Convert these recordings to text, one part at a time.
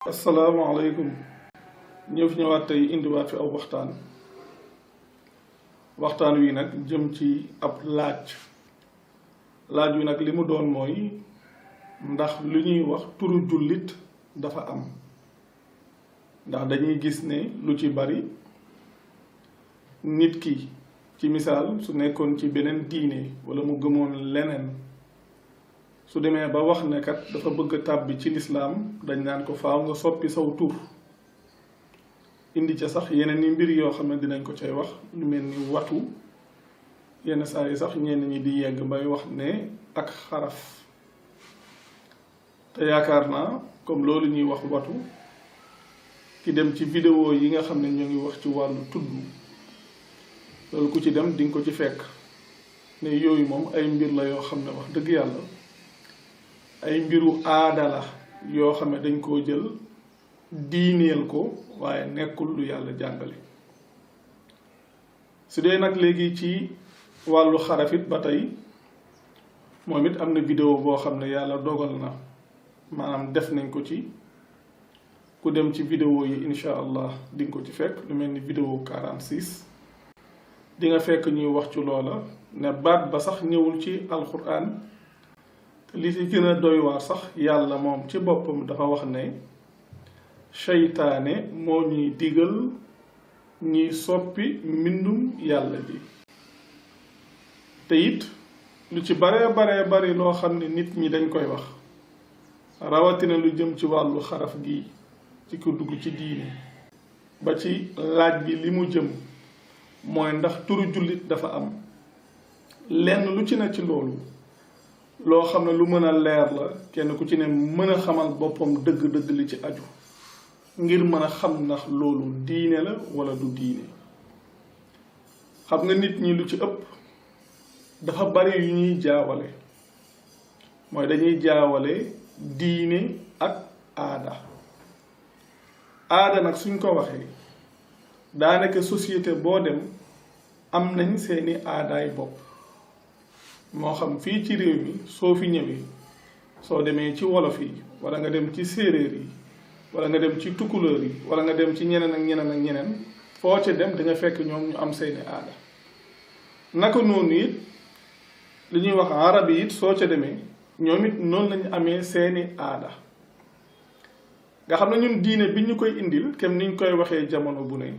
asalaamaaleykum ñëw fi ñëwaat tey indiwaat fi aw waxtaan wi nag jëm ci ab laaj wi nag li mu doon mooy ndax lu ñuy wax turu jullit dafa am ndax dañuy gis ne lu ci bari nit ki ci misaal su nekkoon ci beneen diine wala mu gëmoon leneen su demee ba wax ne kat dafa bëgg a tàbbi ci lislaam dañ naan ko faaw nga soppi saw tur indi ca sax yeneen ni mbir yoo xam ne dinañ ko cay wax lu mel ni watu yenn saa yi sax ñenn ñi di yegg bay wax ne ak xaraf te yaakaar naa comme loolu ñuy wax watu ki dem ci vidéo yi nga xam ne ñoo ngi wax ci wàllu tudd loolu ku ci dem dinga ko ci fekk ne yooyu moom ay mbir la yoo xam ne wax dëgg yàlla ay mbiru aada la yoo xam ne dañ koo jël diineel ko waaye nekkul lu yàlla jàngale su dee nag léegi ci wàllu xarafit ba tey moom it am na vidéo boo xam ne yàlla dogal na maanaam def nañ ko ci ku dem ci vidéo yi incha allah di nga ko ci fekk lu mel ni vidéo 46 di nga fekk ñuy wax ci loola ne baat ba sax ñëwul ci alquran li ci gën a doy waar sax yàlla moom ci boppam dafa wax ne seytaane moo ñuy digal ñuy soppi mbindum yàlla ji te it lu ci bari loo xam ne nit ñi dañ koy wax rawatina lu jëm ci wàllu xaraf gi ci ko dugg ci diine ba ci laaj bi li mu jëm mooy ndax turu jullit dafa am lenn lu ci ne ci loolu loo xam ne lu mën a leer la kenn ku ci ne mën a xamal boppam dëgg-dëgg li ci aju ngir mën a xam ndax loolu diine la wala du diine xam nga nit ñi lu ci ëpp dafa bari yu ñuy jaawale mooy dañuy jaawale diine ak aada nag suñ ko waxee daanaka société boo dem am nañ seeni aadaay bopp moo xam fii ci réew mi soo fi ñëwee soo demee ci wolof yi wala nga dem ci séeréer yi wala nga dem ci tukulóor yi wala nga dem ci ñeneen ak ñeneen foo ca dem danga fekk ñoom ñu am seeni aada naka noonu it li ñuy wax arab yi it soo ca demee ñoom it noonu lañu amee seeni aada nga xam ne ñun diine bi ñu koy indil kem niñ koy waxee jamono bu ne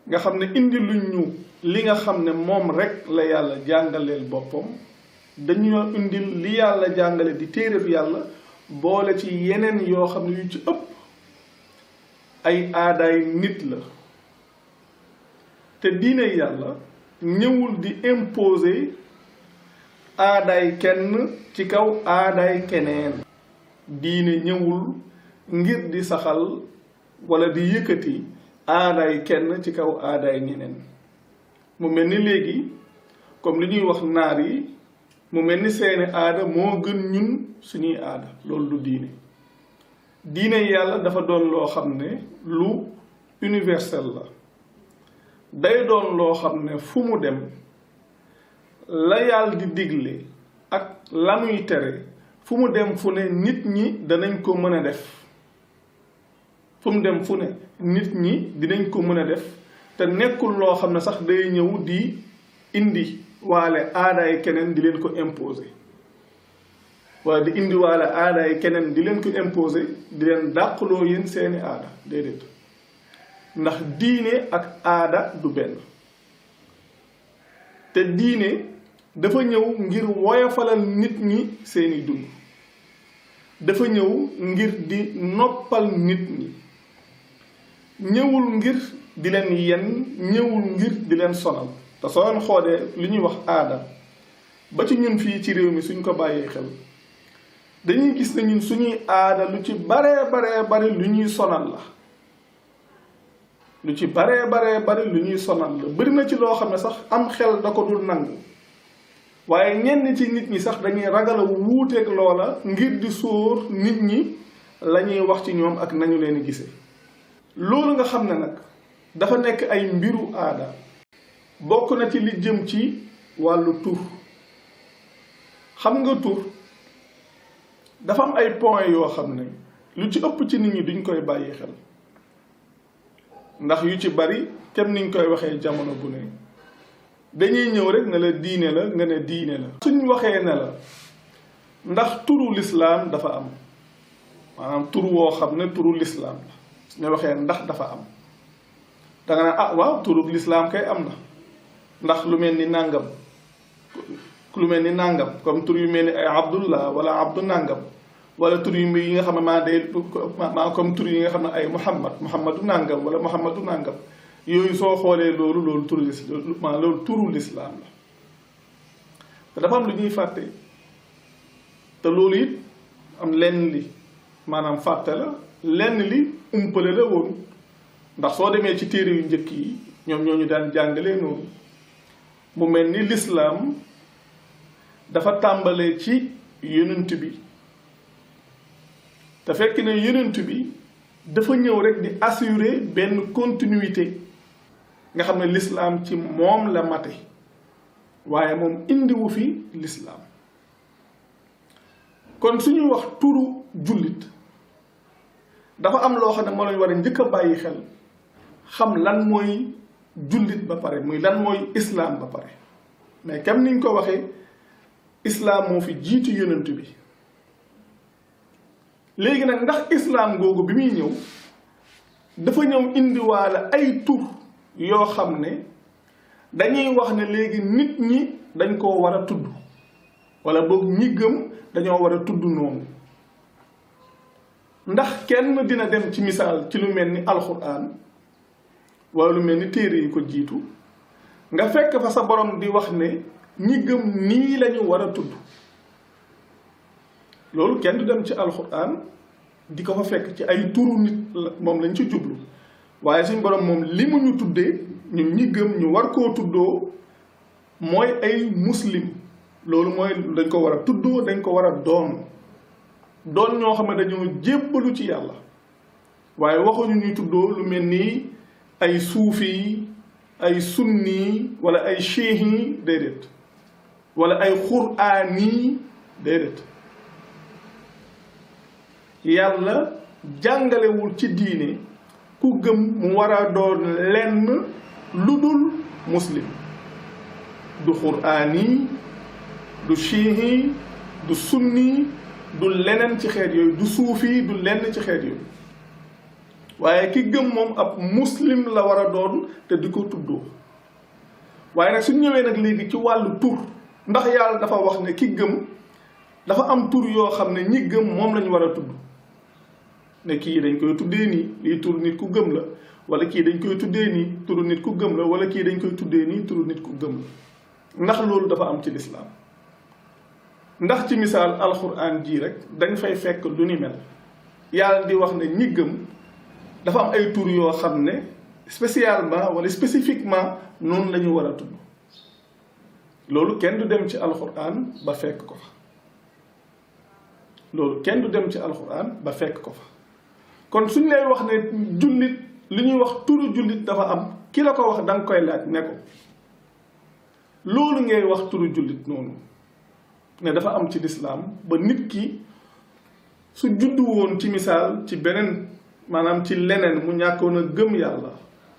nga xam ne indi luñ ñu li nga xam ne moom rek la yàlla jàngaleel boppam dañoo indil li yàlla jàngale di téereb yàlla boole ci yeneen yoo xam ne yu ci ëpp ay aadaay nit la te diine yàlla ñëwul di imposer aadaay kenn ci kaw aadaay keneen diine ñëwul ngir di saxal wala di yëkkati aadaay kenn ci kaw aadaay ñeneen mu mel ni léegi comme li ñuy wax naar yi mu mel ni seeni aada moo gën ñun suñuy aada loolu du diine yàlla dafa doon loo xam ne lu universel la day doon loo xam ne fu mu dem la yàlla di digle ak la muy tere fu mu dem fu ne nit ñi danañ ko mën a def fu mu dem fu ne nit ñi dinañ ko mën a def te nekkul loo xam ne sax day ñëw di indi waale aadaay keneen di leen ko imposer wala di indi waale aadaay keneen di leen ko imposer di leen dàqloo yéen seeni aada déedéet ndax diine ak aada du benn te diine dafa ñëw ngir woyofalal nit ñi seeni dund dafa ñëw ngir di noppal nit ñi ñëwul ngir di leen yenn ñëwul ngir di leen sonal te soo leen xoolee li ñuy wax aada ba ci ñun fii ci réew mi suñ ko bàyyee xel dañuy gis ne ñun suñuy aada lu ci bare lu ñuy sonal la lu ci bare lu ñuy sonal la bari na ci loo xam ne sax am xel da ko dul nangu waaye ñenn ci nit ñi sax dañuy ragal a wuuteeg loola ngir di sóor nit ñi la ñuy wax ci ñoom ak nañu leen gisee loolu nga xam ne nag dafa nekk ay mbiru aada bokk na ci li jëm ci wàllu tur xam nga tur dafa am ay point yoo xam ne lu ci ëpp ci nit ñi duñ koy bàyyi xel ndax yu ci bari kem niñ koy waxee jamono bu ne dañuy ñëw rek ne la diine la nga ne diine la suñ waxee ne la ndax turu lislaam dafa am maanaam tur woo xam ne turu lislaam la suñu waxee ndax dafa am da nga naan ah waaw turu lislaam kay am na ndax lu mel ni nàngam comme tur yu mel ni ay abdullah wala abdu nàngam wala tur yu yi nga xam ne maa comme tur yi nga xam ne ay muhammadu nàngam wala muhammadu nàngam yooyu soo xoolee loolu turu lislaam la te dafa am lu ñuy fàtte te loolu it am lenn li maanaam fàtte la lenn li umpale la woon ndax soo demee ci téere yu njëkk yi ñoom ñoo ñu daan jàngalee noonu mu mel ni lislaam dafa tàmbalee ci yonent bi te fekk ne yonent bi dafa ñëw rek di assurer benn continuité nga xam ne lislaam ci moom la mate waaye moom indiwu fi lislaam kon suñuy wax turu jullit dafa am loo xam ne moo lañ war a njëkk a bàyyi xel xam lan mooy jullit ba pare muy lan mooy islaam ba pare mais kam niñ ko waxee islaam moo fi jiitu yonent bi léegi nag ndax islaam googu bi muy ñëw dafa ñëw indiwaale ay tur yoo xam ne dañuy wax ne léegi nit ñi dañ koo war a tudd wala boog ñi gëm dañoo war a tudd noonu ndax kenn dina dem ci misaal ci lu mel ni alxuraan wala lu mel ni téere yi ko jiitu nga fekk fa sa borom di wax ne ñi gëm nii lañu war a tudd loolu kenn du dem ci alxuraan di ko fa fekk ci ay turu nit moom lañ ci jublu waaye suñ borom moom li mu ñu tuddee ñun ñi gëm ñu war koo tuddoo mooy ay muslim loolu mooy dañ ko war a tuddoo dañ ko war a doon ñoo xam ne dañoo jébbalu ci yàlla waaye waxuñu ñuy tuddoo lu mel ni ay suufi ay sunni wala ay cheikhi déedéet wala ay xuraani déedéet yàlla jàngalewul ci diine ku gëm mu war a doon lenn lu dul muslim du xuraani du cheikhi du sunni du leneen ci xeet yooyu du suufi du lenn ci xeet yooyu waaye ki gëm moom ab muslim la war a doon te di ko tuddoo waaye nag suñ ñëwee nag léegi ci wàllu tur ndax yàlla dafa wax ne ki gëm dafa am tur yoo xam ne ñi gëm moom lañu war a tudd ne kii dañ koy tuddee nii lii tur nit ku gëm la wala kii dañ koy tuddee nii turu nit ku gëm la wala kii dañ koy tuddee nii turu nit ku gëm la ndax loolu dafa am ci lislaam ndax ci misaal alxuraan ji rek dañ fay fekk lu ni mel yàlla di wax ne ñi gëm dafa am ay tur yoo xam ne spécialement wala spécifiquement noonu la ñu war a tudd loolu kenn du dem ci alxuraan ba fekk ko fa loolu kenn du dem ci alxuraan ba fekk ko fa kon suñ lay wax ne jullit li ñuy wax turu jullit dafa am ki la ko wax da nga koy laaj ne ko loolu ngay wax turu jullit noonu ne dafa am ci lislaam ba nit ki su juddu woon ci misaal ci beneen maanaam ci leneen mu ñàkkoon a gëm yàlla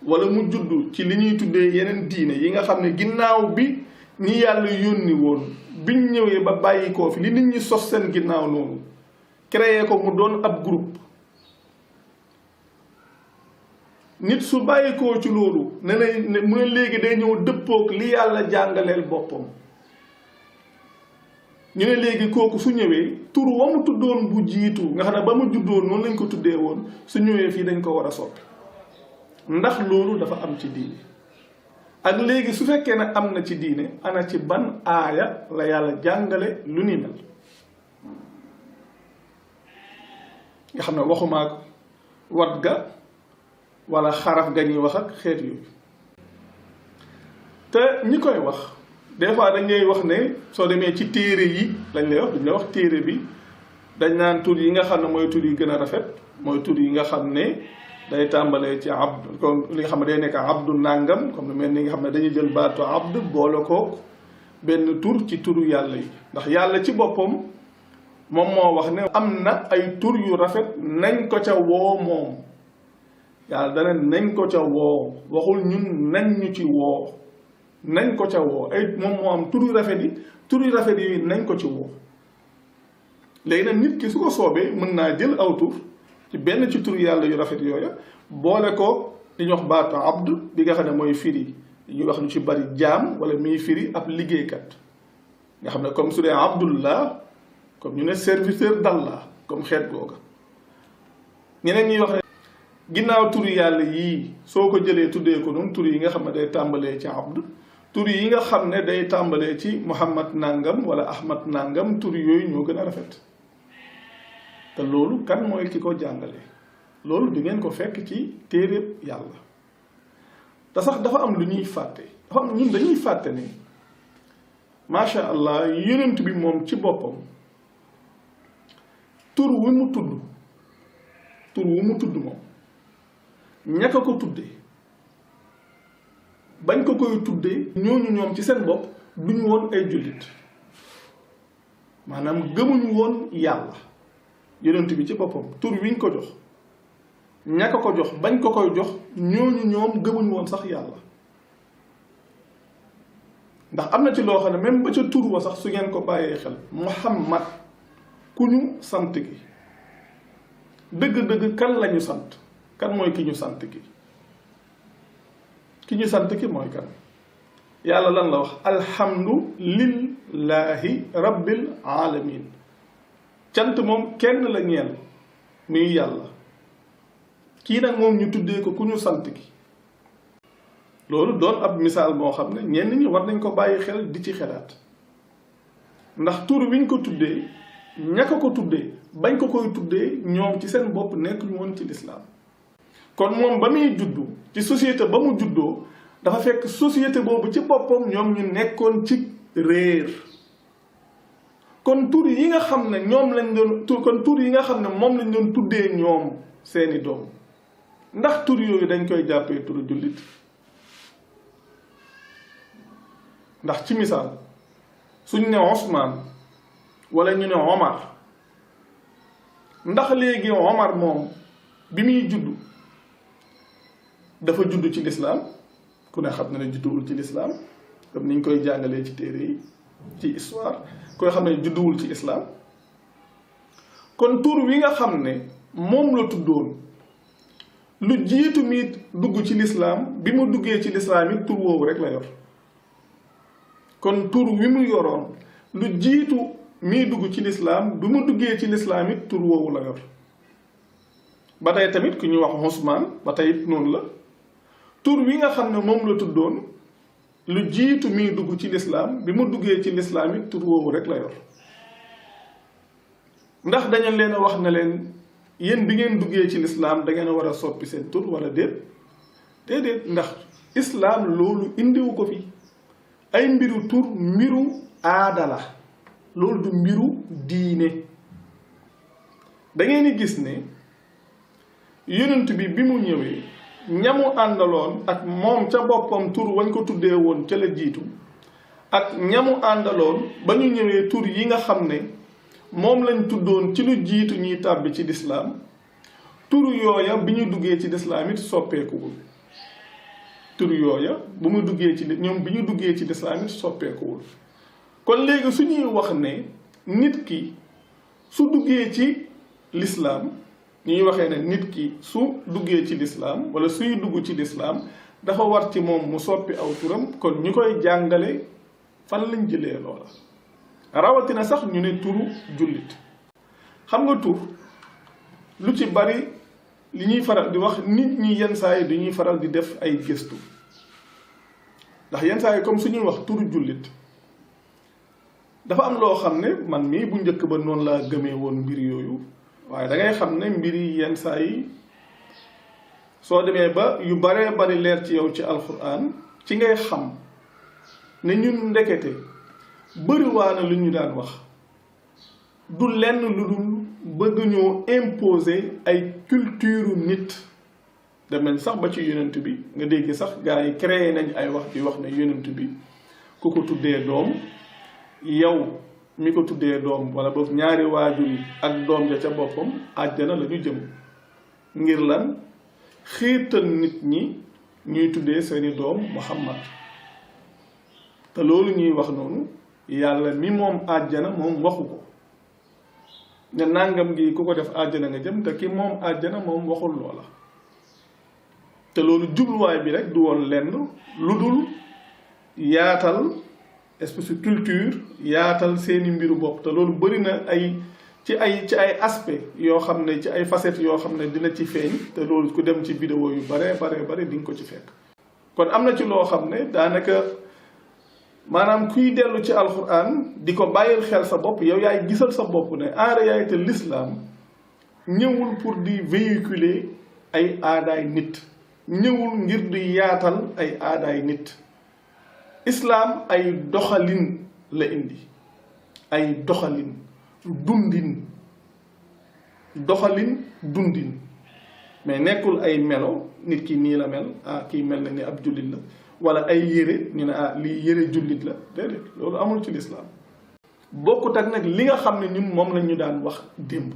wala mu juddu ci li ñuy tuddee yeneen diine yi nga xam ne ginnaaw bi ñi yàlla yónni woon biñ ñëwee ba bàyyi koo fi li nit ñi sos seen ginnaaw noonu créé ko mu doon ab groupe nit su bàyyi koo ci loolu ne mu ne léegi day ñëw dëppook li yàlla jàngaleel boppam ñu ne léegi kooku su ñëwee tur wa mu tuddoon bu jiitu nga xam ne ba mu juddoon noonu lañ ko tuddee woon su ñëwee fii dañ ko war a soppi ndax loolu dafa am ci diine ak léegi su fekkee ne am na ci diine ana ci ban aaya la yàlla jàngale lu ni mel nga xam ne waxumaak wat ga wala xaraf ga ñuy wax ak xeet yooyu te ñi koy wax des fois dañ lay wax ne soo demee ci téere yi lañ lay wax duñ la wax téere bi dañ naan tur yi nga xam ne mooy tur yi gën a rafet mooy tur yi nga xam ne day tàmbalee ci abd comme li nga xam ne day nekk abdu nàngam comme lu mel ni nga xam ne dañuy jël baatu abd boole ko benn tur ci turu yàlla yi ndax yàlla ci boppam moom moo wax ne am na ay tur yu rafet nañ ko ca woo moom yàlla dana nañ ko ca woo waxul ñun nañ ñu ci woo nañ ko ca woo ay moom moo am tur yu rafet yi nañ ko ci woo léegi nag nit ki su ko soobee mën naa jël aw tur ci benn ci tur yàlla yu rafet yooya boole ko li ñuy wax baatu abd bi nga xam ne mooy firi ñu wax ñu ci bari jaam wala miy firi ab liggéeykat nga xam ne comme su dee abdullah comme ñu ne serviteur d'Allah comme xeet googa ñeneen ñuy wax ne ginnaaw tur yàlla yii soo ko jëlee tuddee ko noonu tur yi nga xam ne day tàmbalee ci abd tur yi nga xam ne day tàmbalee ci muhammad nangam wala ahmad nangam tur yooyu ñoo gën a rafet te loolu kan mooy ki ko jàngale loolu di ngeen ko fekk ci téeréb yàlla te sax dafa am lu ñuy fàtte dafa am ñun dañuy fàtte ne macha allah yonent bi moom ci boppam tur wu mu tudd moom ñaka ko tuddee bañ ko koy tuddee ñooñu ñoom ci seen bopp duñu woon ay jullit maanaam gëmuñu woon yàlla yonent bi ci boppam tur wiñ ko jox ñaka ko jox bañ ko koy jox ñooñu ñoom gëmuñu woon sax yàlla ndax am na ci loo xam ne même ba ca tur wa sax su ngeen ko bàyyee xel muhammad ku ñu sant gi dëgg-dëgg kan lañu sant kan mooy ki ñu sant ki ñu sant ki mooy kan yàlla lan la wax alhamdu lillahi rabbil alamin cant moom kenn la ñeel muy yàlla kii nag moom ñu tuddee ko ku ñu sant ki loolu doon ab misaal moo xam ne ñenn ñi war nañ ko bàyyi xel di ci xelaat ndax tur wiñ ko tuddee ñaka ko tuddee bañ ko koy tuddee ñoom ci seen bopp nekk ñu woon ci lislaam kon moom ba muy juddu ci société ba mu juddoo dafa fekk société boobu ci boppam ñoom ñu nekkoon ci réer kon tur yi nga xam ne ñoom lañ doon tur yi nga xam ne moom lañ doon tuddee ñoom seeni doom ndax tur yooyu dañ koy jàppee turu jullit ndax ci misaal suñ ne Ousmane wala ñu ne Omar ndax léegi Omar moom bi muy juddu dafa judd ci lislaam ku ne xam ne judduwul ci lislaam comme niñ koy jàngalee ci téere yi ci histoire koy xam ne judduwul ci islaam kon tur wi nga xam ne moom la tuddoon lu jiitu mi dugg ci lislaam bi mu duggee ci lislaam it tur woowu rek la yor kon tur wi mu yoroon lu jiitu mi dugg ci lislaam bi mu duggee ci lislaam it tur woowu la yor ba tey tamit ku ñuy wax Usmaan ba tey it noonu la tur wi nga xam ne moom la tuddoon lu jiitu mi dugg ci lislaam bi mu duggee ci lislaam it tur woowu rek la yor ndax dañu leen a wax ne leen yéen bi ngeen duggee ci lislaam da ngeen a war a soppi seen tur wala déedéet ndax islaam loolu indiwu ko fi ay mbiru tur mbiru aada la loolu du mbiru diine da ngeen di gis ne yonent bi mu ñëwee ñamu àndaloon ak moom ca boppam tur wañ ko tuddee woon ca la jiitu ak ñamu àndaloon ba ñu ñëwee tur yi nga xam ne moom lañ tuddoon ci lu jiitu ñuy tàbbi ci lislaam tur yooya bi ñu duggee ci lislaam it soppeekuwul tur yooya bu mu duggee ci ñoom bi ñu duggee ci lislaam it soppeekuwul kon léegi su ñuy wax ne nit ki su duggee ci lislaam ñuy waxee ne nit ki su duggee ci lislaam wala suy dugg ci lislaam dafa war ci moom mu soppi aw turam kon ñu koy jàngale fan lañ jëlee loola rawatina sax ñu ne turu jullit xam nga tur lu ci bari li ñuy faral di wax nit ñi yenn saa yi dañuy faral di def ay gëstu ndax yenn saa yi comme suñuy wax turu jullit dafa am loo xam ne man mii bu njëkk ba noonu laa gëmee woon mbir yooyu waaye da ngay xam ne mbir yi yenn saa yi soo demee ba yu baree bari leer ci yow ci alxuraan ci ngay xam ne ñun ndekete bëriwaana lu ñu daan wax du lenn lu dul bëgg ñoo imposer ay culture nit dem nañ sax ba ci yonent bi nga dégg sax gars yi créé nañ ay wax di wax ne yonent bi ku ko tuddee doom yow mi ko tuddee doom wala boog ñaari waajur yi ak doom ja ca boppam àjjana la ñu jëm ngir lan xiirtal nit ñi ñuy tuddee seeni doom Muhammad te loolu ñuy wax noonu yàlla mi moom àjjana moom waxu ko ne nàngam gi ku ko def àjjana nga jëm te ki moom àjjana moom waxul loola te loolu jubluwaay bi rek du woon lenn lu dul yaatal espèce de culture yaatal seeni mbiru bopp te loolu bëri na ci ay aspect yoo xam ne ci ay facettes yoo xam ne dina ci feeñ te loolu ku dem ci vidéo yu bare di nga ko ci fekk kon am na ci loo xam ne daanaka maanaam kuy dellu ci alxuraan di ko bàyyil xel sa bopp yow yaay gisal sa bopp ne en réalité l'islam ñëwul pour di véhiculer ay aadaay nit ñëwul ngir di yaatal ay aadaay nit islam ay doxalin la indi ay doxalin dundin mais nekkul ay melo nit ki nii la mel kii mel na ni ab jullit la wala ay yére ñu ne lii yére jullit la déedéet loolu amul ci lislaam bokkut ak nag li nga xam ne ñun moom lañ ñu daan wax démb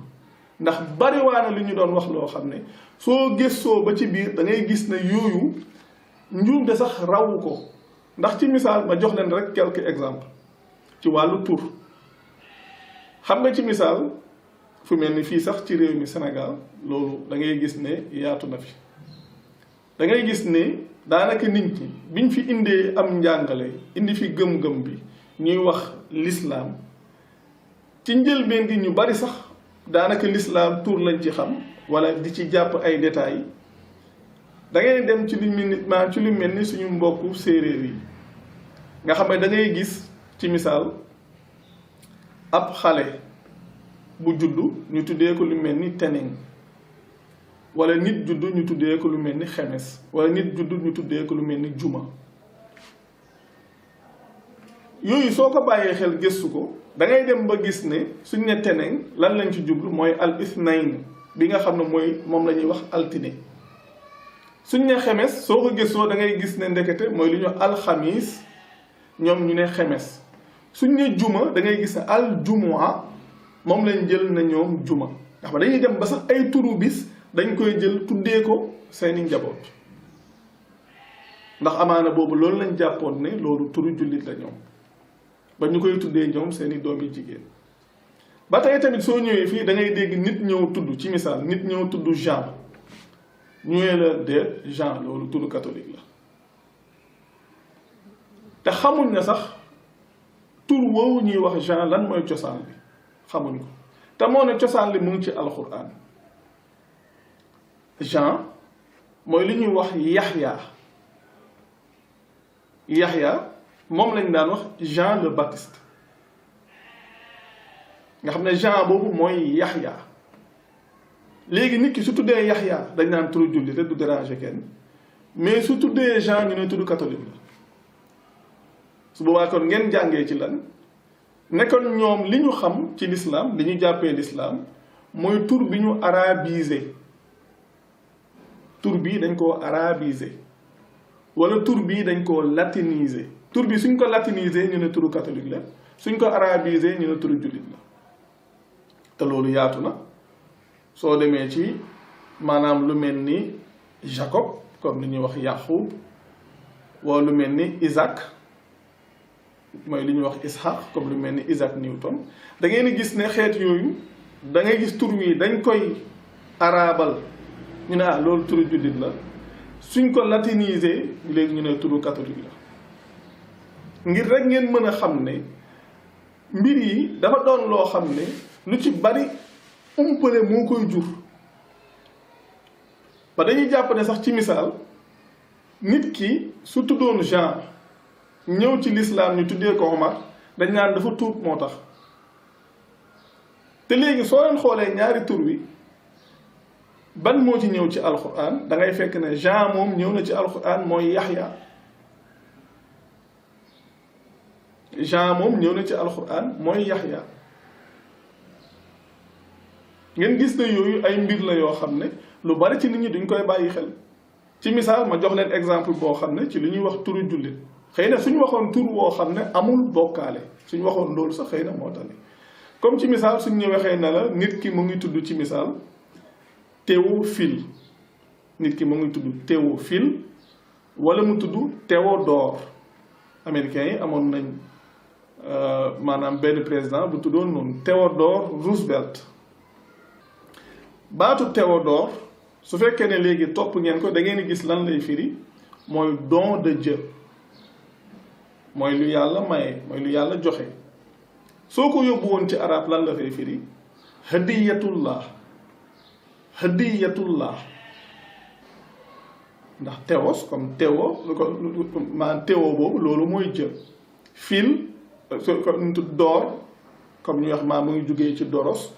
ndax bariwaana li ñu doon wax loo xam ne soo gëstoo ba ci biir da ngay gis ne yooyu njuumte sax rawu ko ndax ci misaal ma jox leen rek quelques exemples ci wàllu tur xam nga ci misaal fu mel ni fii sax ci réew mi Sénégal loolu da ngay gis ne yaatu na fi da ngay gis ne daanaka nit ñi biñ fi indee am njàngale indi fi gëm-gëm bi ñuy wax l'islam ci njëlbeen gi ñu bari sax daanaka l'islam tur lañ ci xam wala di ci jàpp ay détails da ngay dem ci lu mel ni suñu mbokku séeréer yi nga xam ne da ngay gis ci misaal ab xale bu juddu ñu tuddee ko lu mel ni teneng wala nit juddu ñu tuddee ko lu mel ni xemes wala nit juddu ñu tuddee ko lu mel ni juma yooyu soo ko bàyyee xel gëstu ko da ngay dem ba gis ne suñ ne teneng lan lañ ci jublu mooy al ithnayn bi nga xam ne mooy moom la ñuy wax altine suñ ne xemes soo ko gëstoo da ngay gis ne ndekete mooy lu ñu alxamis ñoom ñu ne xemes suñ ne juma da ngay gis ne al jumua moom lañ jël na ñoom juma nga xam dañuy dem ba sax ay turu bis dañ koy jël tuddee ko seeni njaboot ndax amaana boobu loolu lañ jàppoon ne loolu turu jullit la ñoom ba ñu koy tuddee ñoom seeni doom yi jigéen ba tey tamit soo ñëwee fii da ngay dégg nit ñëw tudd ci misaal nit ñëw tudd Jean ñëwee la déet Jean loolu turu catholique la te xamuñ na sax tur woowu ñuy wax Jean lan mooy cosaan bi xamuñ ko te moo ne cosaan li mu ngi ci alxuraan Jean mooy li ñuy wax Yaxya moom lañ daan wax Jean le Baptiste nga xam ne Jean boobu mooy Yaxya léegi nit ki su tuddee Yaxya dañ naan turu julli te du déranger kenn mais su tuddee Jean ñu ne turu catholique la su boobaa kon ngeen jàngee ci lan nekkoon ñoom li ñu xam ci l'islam li ñu jàppee l'islam mooy tur bi ñu arabisé tur bii dañ koo arabisé wala tur bii dañ koo latinisé tur bi suñ ko latinisé ñu ne turu catholique la suñ ko arabisé ñu ne turu jullit la te loolu yaatu na soo demee ci maanaam lu mel ni Jacob comme ni ñuy wax Yaqub wala lu mel ni Isaac mooy li ñuy wax Ishaq comme lu mel ni Isaac Newton da ngeen di gis ne xeet yooyu da ngay gis tur wi dañ koy arabal ñu ne loolu turu jullit la suñ ko latinisé léegi ñu ne turu catholique la ngir rek ngeen mën a xam ne mbir yi dafa doon loo xam ne lu ci bari umpale moo koy jur ba dañuy jàpp ne sax ci misaal nit ki su tuddoon Jean ñëw ci l'islam ñu tuddee ko Omar dañ naan dafa tuub moo tax te léegi soo leen xoolee ñaari tur wi ban moo ci ñëw ci alquran da ngay fekk ne Jean moom ñëw na ci alquran mooy Yaxya Jean moom ñëw na ci alquran mooy Yaxya ngeen gis ne yooyu ay mbir la yoo xam ne lu bari ci nit ñi duñ koy bàyyi xel ci misaal ma jox leen exemple boo xam ne ci li ñuy wax turu jullit xëy na suñu waxoon tur woo xam ne amul bokkaale suñ waxoon loolu sax xëy na moo tax comme ci misaal suñ ñu waxee na la nit ki mu ngi tudd ci misaal Théophile nit ki mu ngi tudd Théophile wala mu tudd Théodore américains yi amoon nañ maanaam benn président bu tuddoon noonu Theodore Roosevelt baatu Théodore su fekkee ne léegi topp ngeen ko da ngeen gis lan lay firi mooy don de Dieu mooy lu yàlla maye mooy lu yàlla joxe soo ko yóbbu woon ci arab lan la fay firi hadiyatullah hadiyatullah ndax théos comme théo maanaam théo boobu loolu mooy Dieu fil comme door comme ñu wax maa mu ngi jógee ci doros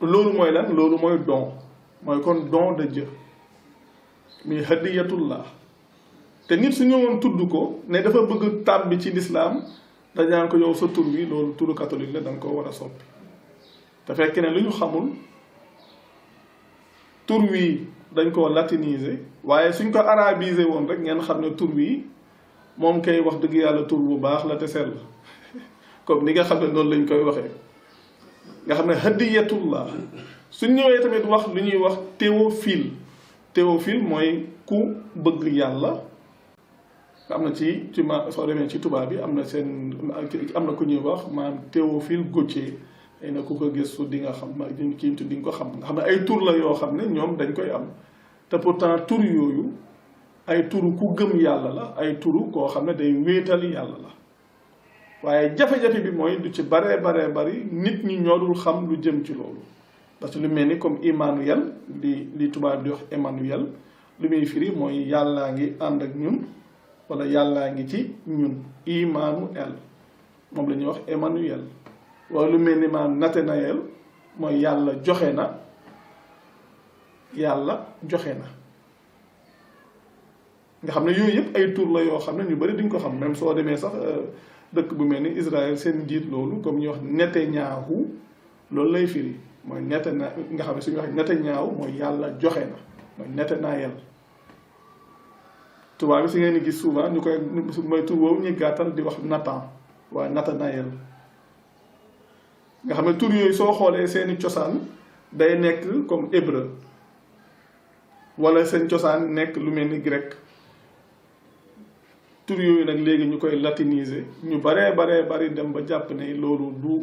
loolu mooy lan loolu mooy don mooy kon don de Dieu muy hadiyatullah te nit su ñëwoon tudd ko ne dafa bëgg tàbbi ci lislaam dañaan ko yow sa tur bi loolu turu catholique la danga ko war a soppi te fekk ne lu ñu xamul tur wi dañ koo latiniser waaye suñ ko arabiser woon rek ngeen xam ne tur wi moom kay wax dëgg yàlla tur bu baax la te sell comme ni nga xam ne noonu lañ koy waxee nga xam ne hadiyatullah suñ ñëwee tamit wax lu ñuy wax Théophile Théophile mooy ku bëgg yàlla am na ci soo demee ci tubaab bi am na seen am na ku ñuy wax maanaam Théophile Gautier ay na ku ko gëstu di nga xam kii di nga ko xam nga xam ne ay tur la yoo xam ne ñoom dañ koy am te pourtant tur yooyu ay turu ku gëm yàlla la ay turu koo xam ne day wéetal yàlla la waaye jafe-jafe bi mooy du ci baree bari nit ñi ñoo dul xam lu jëm ci loolu parce que lu mel ni comme Emmanuel li tubaab di wax Emmanuel lu muy firi mooy yàllaa ngi ànd ak ñun wala yàllaa ngi ci ñun Emmanuel moom la ñuy wax Emmanuel wala lu mel ni maanaam Nathanaël mooy yàlla joxe na nga xam ne yooyu yëpp ay tur la yoo xam ne ñu bari duñ ko xam même soo demee sax dëkk bu mel ni Israël seen njiit loolu comme ñuy wax Netanyahu loolu lay firi mooy nga xam ne suñu wax Netanyahu mooy yàlla joxe na mooy Nathanaël tubaab bi si ngeen di gis souvent ñu koy mooy tur boobu ñuy gàttal di wax Nathan waaye Nathanaël nga xam ne tur yooyu soo xoolee seeni cosaan day nekk comme hébreu wala seen cosaan nekk lu mel ni grec tur yooyu nag léegi ñu koy latiniser ñu bari dem ba jàpp ne loolu du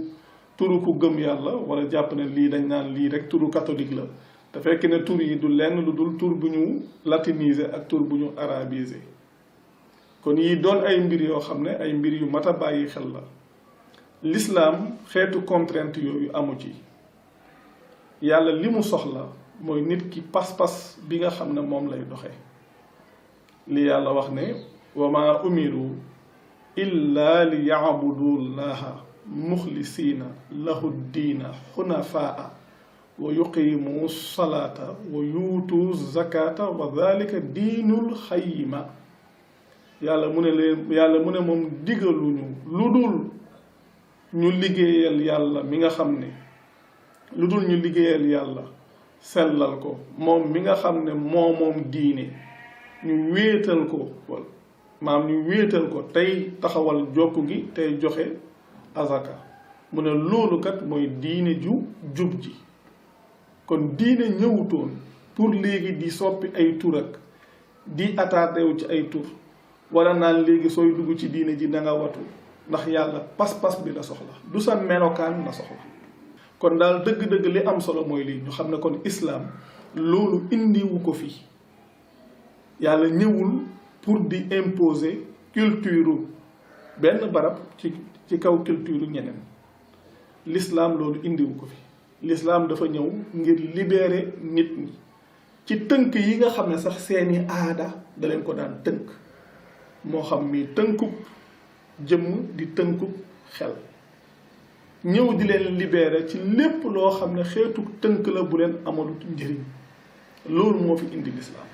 turu ku gëm yàlla wala jàpp ne lii dañ naan lii rek turu catholique la te fekk ne tur yi du lenn lu dul tur bu ñu latiniser ak tur bu ñu arabiser kon yi doon ay mbir yoo xam ne ay mbir yu mat a bàyyi xel la l'islam xeetu contrainte yooyu amu ci yàlla li mu soxla mooy nit ki pas-pas bi nga xam ne moom lay doxe li yàlla wax ne wa ma umiru illa li yaabudu llaha muxlisiina lahu diina xunafaa wa yuqimu salata wa yuutu zakata wa dalika diinul xayima yàlla mu ne moom digaluñu lu dul ñu liggéeyal yàlla mi nga xam ne lu dul ñu liggéeyal yàlla sellal ko moom mi nga xam ne moom diine ñu wéetal ko ñu wéetal ko tey taxawal jokk gi tey joxe azaka mu ne loolu kat mooy diine ju jub ji kon diine ñëwutoon pour léegi di soppi ay tur ak di attardé wu ci ay tur wala naan léegi sooy dugg ci diine ji da nga watu ndax yàlla pas-pas bi la soxla du sa melokaan la soxla kon daal dëgg-dëgg li am solo mooy lii ñu xam ne kon islam loolu indiwu ko fii yàlla ñëwul pour di imposer culture benn barab ci kaw culture ñeneen l'islam loolu indiwu ko fi l'islam dafa ñëw ngir libérer nit ñi ci tënk yi nga xam ne sax seeni aada da leen ko daan tënk moo xam mi tënkub jëmm di tënkub xel ñëw di leen libérer ci lépp loo xam ne xeetu tënk la bu leen amalut njëriñ loolu moo fi indi l'islam